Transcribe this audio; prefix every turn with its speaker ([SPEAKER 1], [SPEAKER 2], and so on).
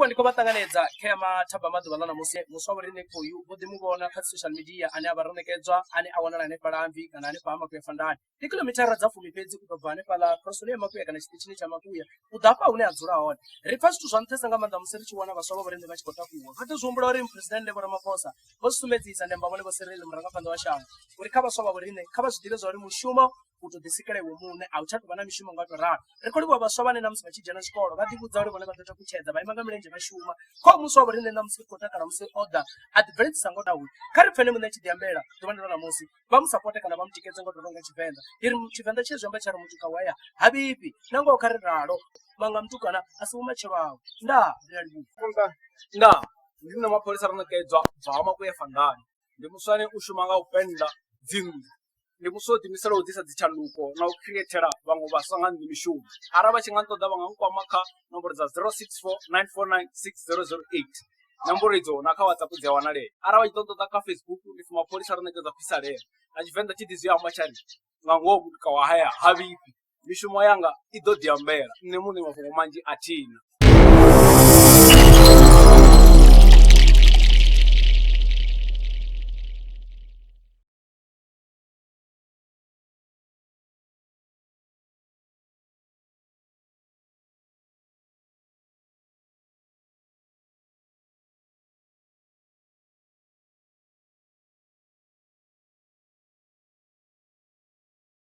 [SPEAKER 1] Ndi khou vha ṱanganedza kha ya mathabama ḓuvha ḽa ṋamusi. Muswa vho riṋe khoyu vho ḓi mu vhona kha dzi social media ane a vha ro ṋekedzwa ane a wanala hanefhaḽa Hamvi kana hanefha ha Makuya Fandani. Ndi khiḽomithara dza fumi fhedzi u tou bva hanefhaḽa khorosoni ya Makuya kana tshiṱitshini tsha Makuya u ḓa hafha hune a dzula hone. Ri pfa zwithu zwa nṱhesa nga maanḓa musi ri tshi wana vhaswa vha vho riṋe vha tshi khou takuwa. Ri ḓo zwi humbula uri Muphuresidennde Vho Ramaphosa vho zwi sumbedzisa ndi amba vhone Vho Cyril murangaphanḓa wa shango uri kha vhaswa vha vho riṋe kha vha zwi ḓivhe zwa uri mushumo u tou ḓisikela iwe muṋe a u tsha tou vha na mishumo nga u tou ralo. Ri khou livhuwa vhaswa vhane na musi vha tshi dzhena tshikolo vha ḓivhudza uri vhone vha ḓo takutshedza vha ima nga milenzhe vha shuma. Kha muswa wa vho riṋe ṋamusi ri khou takala musi o ḓa a ḓibveledzisa ngo tou kha ri pfene muṋe a tshi ḓiambela ḓuvhani ḽa ṋamusi vha mu sapote kana vha mu tikedze ngo tou nga Tshivenḓa. Ndi ri Tshivenḓa tshi zwi amba tsha ri mutuka wa ya ha vhifhi na ngoho kha ri ralo vhanga mutukana a si vhumatshelo hawe. Ndaa ndi a livhuwa.
[SPEAKER 2] Ndaa ndi nṋe mapholisa ro ṋekedzwa bva ha Makuya Fandani. Ndi muswa ane u shuma nga u pennda dzinnḓu. Ndi muswa o ḓiimiselaho u ḓisa dzitshanduko na u khireithela vhaṅwe vhaswa nga nṋe mishumo. Arali vha tshi nga nṱoḓa vha nga nkwama kha nomboro dza 064 949 6008. Nomboro idzo na kha WhatsApp dzi a wanalea. Arali vha tshi ḓo nṱoḓa kha Facebook ndi pfi Mapholisa ro ṋekedza Phisalema. Na Tshivenḓa tshi ḓi zwi amba tsha ri nga ngoho mutuka wa haya ha vhifhi. Mishumo yanga i ḓo ḓiambela nṋe muṋe mafhungo manzhi a thina.